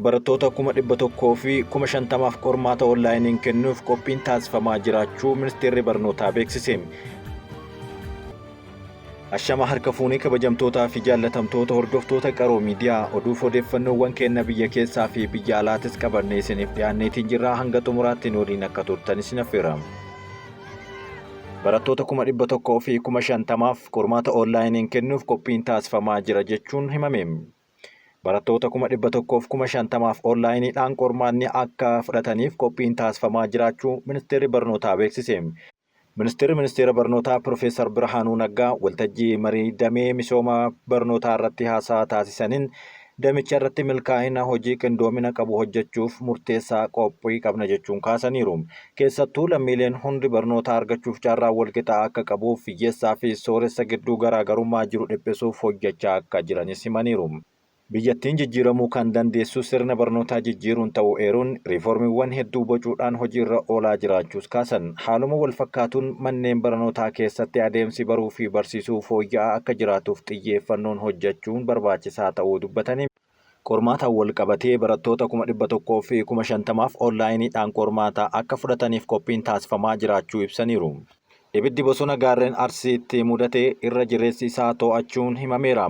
Barattoota 150,000f qormaata onlaayiniin kennuuf qophiin taasifamaa jiraachuu Ministeerri Barnootaa beeksise. Ashama harka fuunee kabajamtootaa fi jaallatamtoota hordoftoota Qaroo Miidiyaa, oduuf odeeffannoowwan keenya biyya keessaa fi biyya alaatis qabannee isiniif dhiyaanneetiin jirra. Hanga xumuraatti nu waliin akka turtan isin affeera. Barattoota 150,000f qormaata onlaayiniin kennuuf qophiin taasifamaa jira jechuun himame. Barattoota 150,000f onlaayiniidhaan qormaanni akka fudhataniif qophiin taasifamaa jiraachuu Ministeerri Barnootaa beeksise. Ministeerri Ministeera Barnootaa Pirofeesar Birhaanuu Naggaa waltajjii marii damee misooma barnootaa irratti haasaa taasisaniin, damicha irratti milkaa'ina hojii qindoomina qabu hojjechuuf murteessaa qophii qabna jechuun kaasaniiru. Keessattuu lammiileen hundi barnoota argachuuf carraa walqixaa akka qabuuf hiyyeessaa fi sooressa gidduu garaagarummaa jiru dhiphisuuf hojjechaa akka jiranis himaniiru. Biyyattiin jijjiiramuu kan dandeessu sirna barnootaa jijjiiruun ta'uu eeruun, riifoormiiwwan hedduu bocuudhaan hojiirra oolaa jiraachuus kaasan. Haaluma walfakkaatuun manneen barnootaa keessatti adeemsi baruu fi barsiisuu fooyya'aa akka jiraatuuf xiyyeeffannoon hojjechuun barbaachisaa ta'uu dubbatanii, qormaataan walqabatee barattoota 150,000f onlaayiniidhaan qormaata akka fudhataniif qophiin taasifamaa jiraachuu ibsaniiru. Ibiddi bosona gaarreen Arsiitti mudate irra jireessi isaa to'achuun himameera.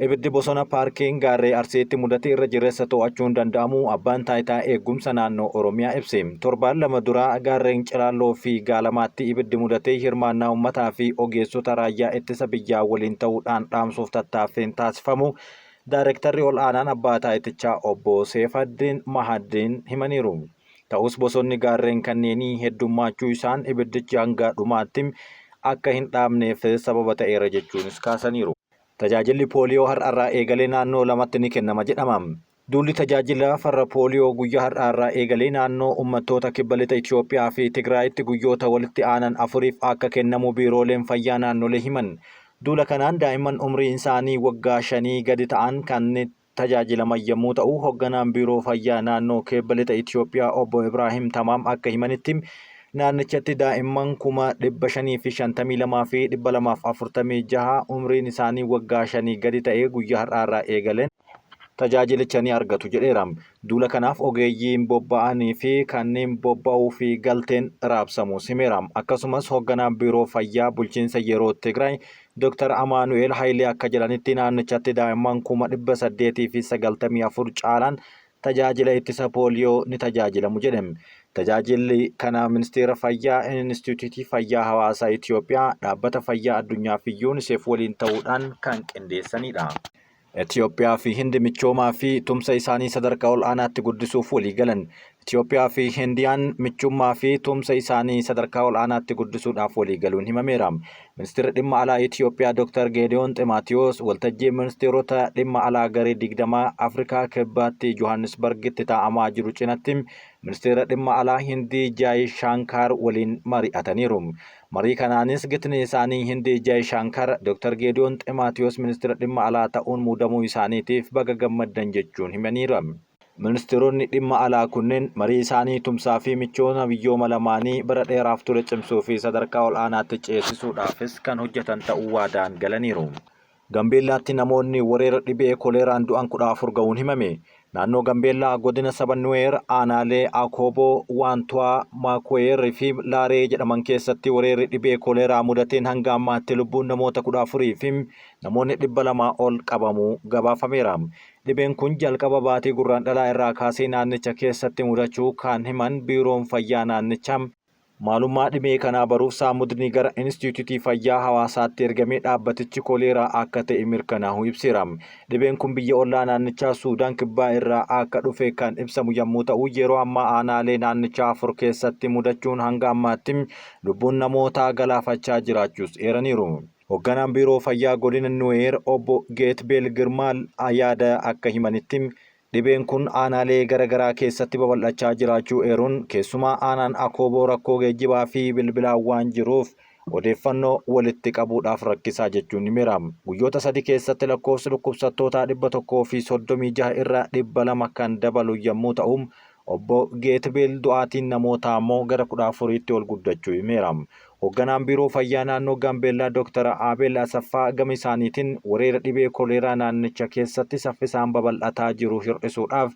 Ibiddi bosona paarkiin gaarree Arsiitti mudate irra jireessa to'achuun danda'amuu Abbaan Taayitaa Eeggumsa Naannoo Oromiyaa ibse. Torbaan 2 dura gaarreen Cilaalloo fi Gaalamaatti ibiddi mudate hirmaannaa ummataa fi ogeessota raayyaa ittisa biyyaa waliin ta'uudhaan dhaamsuuf tattaaffiin taasifamu Daarektarri Ol'aanaan Abbaa Taayitichaa Obbo Seefaddiin Mahaddiin himaniiru. Ta'us bosonni gaarreen kanneenii heddummaachuu isaan ibiddichi hanga dhumaatti akka hin dhaamneef sababa ta'eera jechuunis kaasaniiru. Tajaajilli pooliyoo har'arraa eegalee naannoo lamatti ni kennama jedhama. Duulli tajaajila farra pooliyoo guyyaa har'aarraa eegalee naannoo Ummattoota Kibba Lixa Itiyoophiyaa fi Tigraayitti guyyoota walitti aanan afuriif akka kennamu biirooleen fayyaa naannolee himan. Duula kanaan daa'imman umriin isaanii waggaa shanii gadi ta'an kan tajaajilaman yommuu ta'u, hogganaan Biiroo Fayyaa Naannoo Kibba Lixa Itiyoophiyaa Obbo Ibraahim Tamaam akka himanitti, naannichatti daa'imman 552,246 umriin isaanii waggaa shanii gadi ta'e guyyaa har'aarraa eegaleen tajaajilicha ni argatu jedheera. Duula kanaaf ogeeyyiin bobba'anii fi kanneen bobba'uu fi galteen raabsamuus himeera. Akkasumas hogganaan Biiroo Fayyaa Bulchiinsa Yeroo Tigraay Dr. Amaanu'eel Hayilee akka jedhanitti naannichatti daa'imman 894,000 caalaan tajaajila ittisa pooliyoo ni tajaajilamu jedhe. Tajaajilli kana Ministeera Fayyaa, Inistiitiyuutii Fayyaa Hawaasaa Itiyoophiyaa, Dhaabbata Fayyaa Addunyaa fi Yuuniseef waliin ta'uudhaan kan qindeessanidha. Itiyoophiyaa fi Hindi michoomaa fi tumsa isaanii sadarkaa ol'aanaatti guddisuuf waliigalan. Itiyoophiyaa fi Hindiyaan michummaa fi tumsa isaanii sadarkaa ol'aanaatti guddisuudhaaf waliigaluun himameera. Ministirri Dhimma Alaa Itiyoophiyaa Dr. Geediyoon Ximaatiyoos waltajjii ministeerota dhimma alaa garee 20 Afrikaa Kibbaatti Johaannisbargitti taa'amaa jiru cinatti Ministeera Dhimma Alaa Hindii Jaay Shaankaar waliin mari'ataniiru. Marii kanaanis gitni isaanii Hindii Jaay Shaankar, Dr. Geediyoon Ximaatiyoos Ministira Dhimma Alaa ta'uun muudamuu isaaniitiif baga gammaddan jechuun himaniiru. Ministiroonni dhimma alaa kunneen marii isaanii tumsaa fi michooma biyyooma lamaanii bara dheeraaf ture cimsuu fi sadarkaa ol'aanaatti ceesisuudhaafis kan hojjetan ta'uu waadaan galaniiru. Gambeellaatti namoonni wareera dhibee koleeraan du'an 14 ga'uun himame. Naannoo Gambeellaa godina saba Nuweer aanaalee Akooboo, Waantuwaa, Maakuweer fi Laaree jedhaman keessatti wareerri dhibee koleeraa mudateen hanga ammaatti lubbuun namoota 14 fi namoonni 200 ol qabamuu gabaafameera. Dhibeen kun jalqaba baatii Gurraandhalaa irraa kaasee naannicha keessatti mudachuu kan himan Biiroon Fayyaa naannichaa, Maalummaa dhibee kanaa baruuf saamudni gara Inistiitiyuutii Fayyaa Hawaasaatti ergamee dhaabbatichi koleeraa akka ta'e mirkanaahuu ibseera. Dhibeen kun biyya ollaa naannichaa Suudaan Kibbaa irraa akka dhufe kan ibsamu yammuu ta'u, yeroo ammaa aanaalee naannichaa 4 keessatti mudachuun hanga ammaatti lubbuun namootaa galaafachaa jiraachuus eeraniiru. Hogganaan Biiroo Fayyaa Godina Nuweer Obbo Geetbeel Girmaal yaada akka himanitti, Dhibeen kun aanaalee gara garaa keessatti babal'achaa jiraachuu eeruun, keessumaa aanaan Akooboo rakkoo geejjibaa fi bilbilaa waan jiruuf odeeffannoo walitti qabuudhaaf rakkisaa jechuun himeera. Guyyoota sadi keessatti lakkoofsi dhukkubsattootaa 136 irra 200 kan dabalu yammuu ta'u, Obbo Geetbeel du'aatiin namootaa ammoo gara 14tti ol guddachuu himeera. Hogganaan Biiroo Fayyaa Naannoo Gaambeellaa Dooktar Abeel Asaffaa gama isaaniitiin weerara dhibee koleeraa naannicha keessatti saffisaan babal'ataa jiru hir'isuudhaaf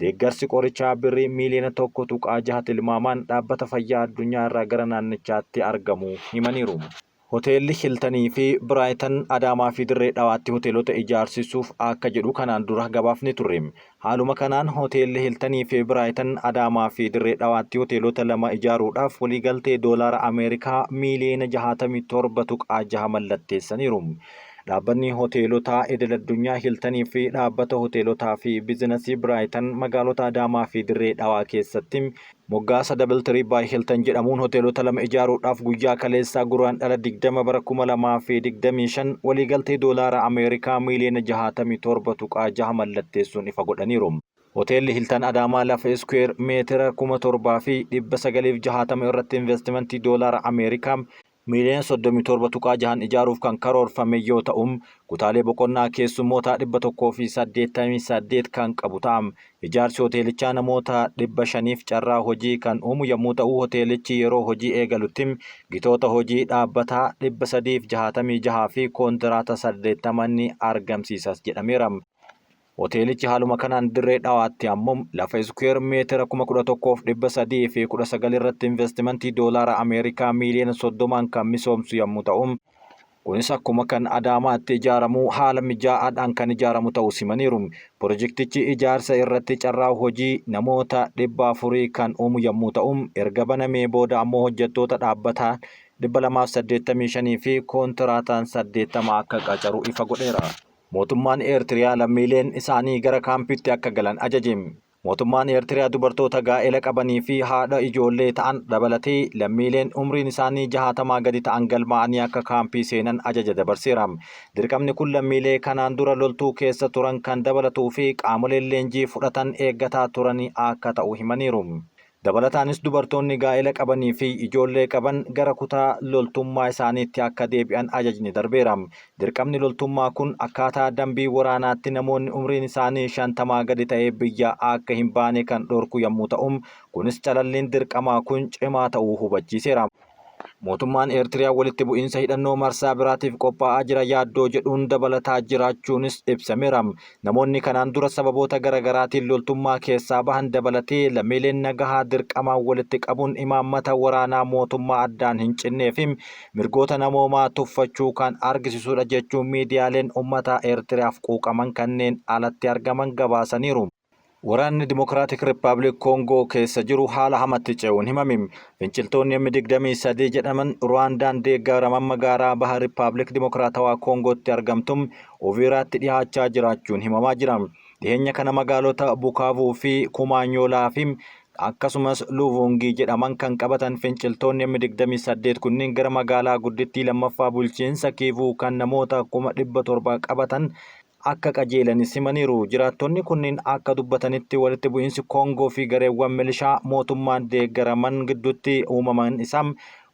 deeggarsi qorichaa birrii miiliyoona 1.6 tilmaamaan dhaabbata fayyaa addunyaa irraa gara naannichaatti argamu himaniiru. Hoteelli Hiltanii fi Biraayitan Adaamaa fi Dirree Dhawaatti hoteelota ijaarsisuuf akka jedhu kanaan dura gabaafni turre. Haaluma kanaan hoteelli Hiltanii fi Biraayitan Adaamaa fi Dirree Dhawaatti hoteelota lama ijaaruudhaaf waliigaltee doolaara Ameerikaa miiliyoona 67.6 mallatteessaniiru. Dhaabbanni hoteelotaa idil addunyaa Hiltanii fi dhaabbata hoteelotaa fi biizinasii Biraayitan magaalota Adaamaa fi Dirree Dhawaa keessatti moggaasa DoubleTree by Hilton jedhamuun hoteelota lama ijaaruudhaaf guyyaa kaleessaa Guraandhala 20 bara 2025 waliigaltee doolaara Ameerikaa miiliyoona 67.6 mallatteessuun ifa godhaniiru. Hoteelli Hiltan Adaamaa lafa iskuweer meetira 7,960 irratti investimentii doolaara Ameerikaa miiliyoona 37.6 ijaaruuf kan karoorfame yoo ta'u, kutaalee boqonnaa keessummootaa 188 kan qabu ta'a. Ijaarsi hoteelichaa namoota 500f carraa hojii kan uumu yommuu ta'u, hoteelichi yeroo hojii eegalutti gitoota hojii dhaabbataa 366 fi kontiraata 80 ni argamsiisas jedhameera. Hoteelichi haaluma kanaan Dirree Dhawaatti ammoo lafa iskuweer meetira 11,319 irratti investimentii doolaara Ameerikaa miiliyoona 30n kan misoomsu yommuu ta'u, kunis akkuma kan Adaamaatti ijaaramu haala mijaa'aadhaan kan ijaaramu ta'uu himaniiru. Pirojektichi ijaarsa irratti carraa hojii namoota 400 kan uumu yommuu ta'u, erga banamee booda ammoo hojjettoota dhaabbataa 285 fi koontiraataan 80 akka qacaru ifa godheera. Mootummaan Eertiriyaa lammiileen isaanii gara kaampiitti akka galan ajaje. Mootummaan Eertiriyaa dubartoota gaa'ela qabanii fi haadha ijoollee ta'an dabalatee lammiileen umriin isaanii 60 gadi ta'an galmaa'anii akka kaampii seenan ajaja dabarseera. Dirqamni kun lammiilee kanaan dura loltuu keessa turan kan dabalatuu fi qaamoleen leenjii fudhatan eeggataa turanii akka ta'u himaniiru. Dabalataanis dubartoonni gaa'ela qabanii fi ijoollee qaban gara kutaa loltummaa isaaniitti akka deebi'an ajajni darbeera. Dirqamni loltummaa kun akkaataa dambii waraanaatti namoonni umriin isaanii 50 gadi ta'e biyya akka hin baane kan dhorku yommuu ta'u, kunis calalliin dirqamaa kun cimaa ta'uu hubachiiseera. Mootummaan Eertiriyaa walitti bu'iinsa hidhannoo marsaa biraatiif qophaa'aa jira yaaddoo jedhuun dabalataa jiraachuunis ibsameera. Namoonni kanaan dura sababoota garaagaraatiin loltummaa keessaa bahan dabalatee lammiileen nagahaa dirqamaan walitti qabuun imaammata waraanaa mootummaa addaan hin cinnee fi mirgoota namoomaa tuffachuu kan argisisudha jechuun miidiyaaleen uummata Eertiriyaaf quuqaman kanneen alatti argaman gabaasaniiru. Waraanni Dimokiraatik Rippaabilik Koongoo keessa jiru haala hamatti ce'uun himame. Finciltoonni M23 jedhaman Ruwaandaan deeggaraman magaalaa baha Rippaabilik Dimokiraatawaa Koongootti argamtu Uviiraatti dhihaachaa jiraachuun himamaa jira. Dhiheenya kana magaalota Bukaavuu fi Kumaanyoolaa fi akkasumas Luvungii jedhaman kan qabatan finciltoonni M28 kunniin gara magaalaa guddittii lammaffaa bulchiinsa Kiivuu kan namoota 700,000 qabatan akka qajeelanis himaniiru. Jiraattonni kunniin akka dubbatanitti walitti bu'iinsi Koongoo fi gareewwan milishaa mootummaan deeggaraman gidduutti uumaman isaa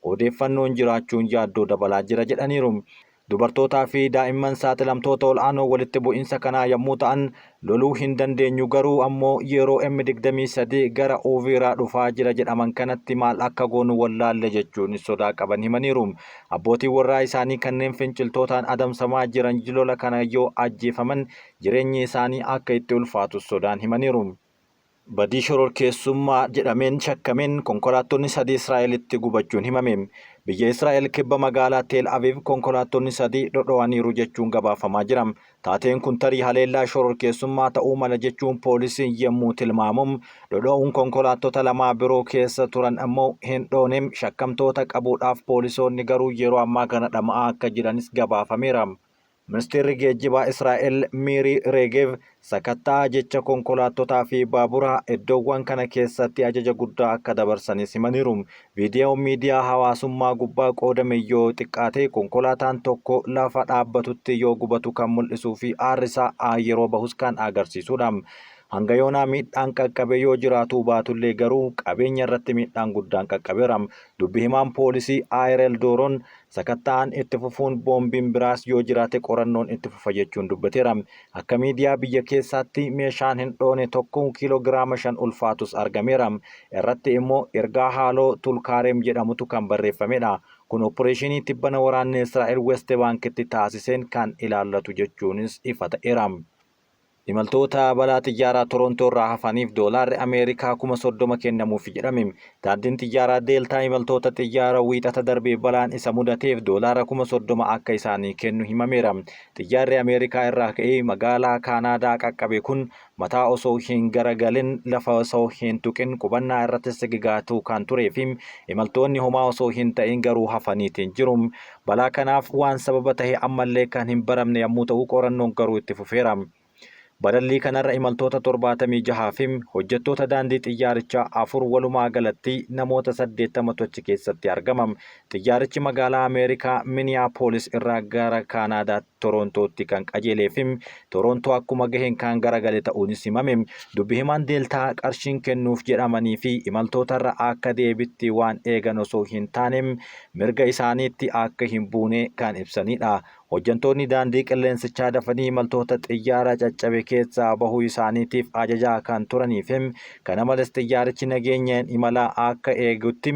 odeeffannoon jiraachuun yaaddoo dabalaa jira jedhaniiru. Dubartootaa fi daa'imman saaxilamtoota ol'aanoo walitti bu'iinsa kanaa yommuu ta'an, loluu hin dandeenyu garuu ammoo yeroo M23 gara Uviiraa dhufaa jira jedhaman kanatti maal akka goonu wallaalle jechuun sodaa qaban himaniiru. Abbootiin warraa isaanii kanneen finciltootaan adamsamaa jiran lola kana yoo ajjeefaman jireenyi isaanii akka itti ulfaatu sodaan himaniiru. Badii shororkeessummaa jedhameen shakkameen konkolaattonni sadii Israa'elitti gubachuun himame. Biyya Israa'el kibba magaalaa Teel Aviv konkolaattonni sadii dhodho'aniiru jechuun gabaafamaa jira. Taateen kun tarii haleellaa shororkeessummaa ta'uu mala jechuun poolisiin yommuu tilmaamu, dhodho'uun konkolaattota lamaa biroo keessa turan ammoo hin dhoone. Shakkamtoota qabuudhaaf poolisoonni garuu yeroo ammaa kana dhama'aa akka jiranis gabaafameera. Ministeerri Geejjibaa Israa'el Miirii Reegev sakatta'a jecha konkolaattotaa fi baaburaa iddoowwan kana keessatti ajaja guddaa akka dabarsanis himaniiru. Viidiyoon miidiyaa hawaasummaa gubbaa qoodame yoo xiqqaate konkolaataan tokko lafa dhaabbatutti yoo gubatu kan mul'isuu fi aarri isaa yeroo bahus kan agarsiisudha. Hanga yoonaa miidhaan qaqqabe yoo jiraatuu baatullee garuu qabeenya irratti miidhaan guddaan qaqqabeera. Dubbi himaan poolisii Ayireel Dooroon sakatta'aan itti fufuun boombiin biraas yoo jiraate qorannoon itti fufa jechuun dubbateera. Akka miidiyaa biyya keessaatti meeshaan hin dhoone tokko kiiloogiraama 5 ulfaatus argameera. Irratti immoo ergaa haaloo Tulkaareem jedhamutu kan barreeffamedha. Kun opporeeshinii tibbana waraanni Israa'el West Baankitti taasiseen kan ilaallatu jechuunis ifa ta'eera. Imaltoota balaa xiyyaaraa Torontoo irraa hafaniif doolaarri Ameerikaa 30,000 kennamuufi jedhame. Daandiin xiyyaaraa Deeltaa imaltoota xiyyaara Wiixata darbe balaan isa mudateef doolaara 30,000 akka isaanii kennu himameera. Xiyyaarri Ameerikaa irraa ka'ee magaalaa Kaanaadaa qaqqabe kun mataa osoo hin garagalin lafa osoo hin tuqin qubannaa irratti sigigaatuu kan turee fi imaltoonni homaa osoo hin ta'in garuu hafaniitiin jiru. Balaa kanaaf waan sababa tahe ammallee kan hin baramne yommuu ta'u qorannoon garuu itti fufeera. Balallii kanarra imaltoota 76 fi hojjettoota daandii xiyyaarichaa 4 walumaa galatti namoota 80tu achi keessatti argama. Xiyyaarichi magaalaa Ameerikaa Miniyaapolis irraa gara Kaanaadaa Toroontootti kan qajeelee fi Toroontoo akkuma gaheen kan garagale ta'uunis himame. Dubbi himaan Deeltaa qarshiin kennuuf jedhamanii fi imaltootarra akka deebitti waan eegan osoo hin taane mirga isaaniitti akka hin buune kan ibsanidha. Hojjantoonni daandii qilleensichaa dafanii imaltoota xiyyaara caccabe keessaa bahuu isaaniitiif ajajaa kan turanii fi kana malees xiyyaarichi nageenyaan imalaa akka eegutti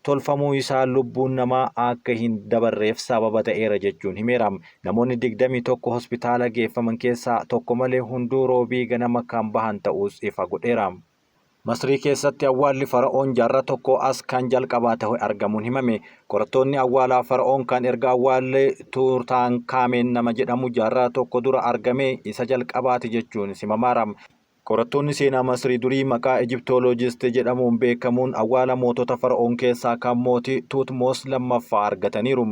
tolfamuu isaa lubbuun namaa akka hin dabarreef sababa ta'eera jechuun himeera. Namoonni 21 hospitaala geeffaman keessaa tokko malee hunduu Roobii ganama kan bahan ta'uus ifa godheera. Masrii keessatti awwaalli Fara'oon jaarraa tokkoo as kan jalqabaa tahe argamuun himame. Qorattoonni awwaalaa Fara'oon kan erga awwaalli Tuutaankaameen nama jedhamu jaarraa tokko dura argamee isa jalqabaati jechuunis himamaara. Qorattoonni seenaa Masrii durii maqaa Ijiptooloojist jedhamuun beekamuun awwaala mootota Fara'oon keessaa kan mootii Tuutmoos lammaffaa argataniiru.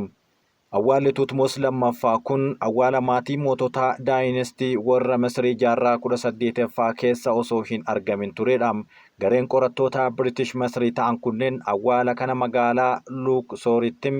Awwaalli Tutmos 2ffaa kun awwaala maatii moototaa daayinestii warra Masrii jaarraa 18ffaa keessa osoo hin argamin turedha. Gareen qorattootaa Biritish Masrii ta'an kunneen awwaala kana magaalaa Luuksooritti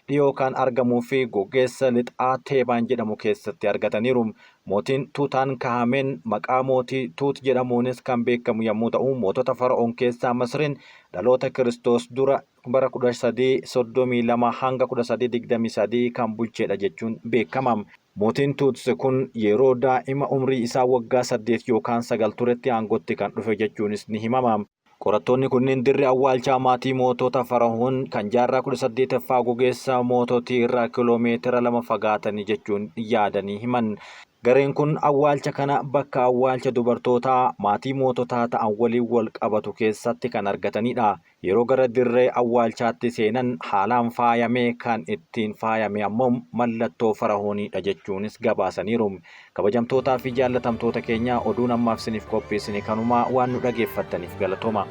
dhiyoo kan argamuu fi gogeessa lixaa Teebaan jedhamu keessatti argataniiru. Mootiin Tuutaankahameen maqaa mootii Tuut jedhamuunis kan beekamu yommuu ta'u, mootota Fara'oon keessaa Masriin dhaloota Kiristoos dura bara 1332 hanga 1323 kan bulchedha jechuun beekama. Mootiin Tuuts kun yeroo daa'ima umrii isaa waggaa 8 yookaan 9 turetti aangootti kan dhufe jechuunis ni himama. Qorattoonni kunneen dirri awwaalchaa maatii mootota Farahoon kan jaarraa 18ffaa gogeessa moototii irraa kiloomeetira 2 fagaatanii jechuun yaadanii himan. Gareen kun awwaalcha kana bakka awwaalcha dubartootaa maatii moototaa ta'an waliin wal qabatu keessatti kan argatanidha. Yeroo gara dirree awwaalchaatti seenan haalaan faayamee kan ittiin faayame ammoo mallattoo Farahooniidha jechuunis gabaasaniiru. Kabajamtootaa fi jaallatamtoota keenya oduun ammaaf isiniif qopheessine kanumaa waan nu dhageeffattaniif galatooma.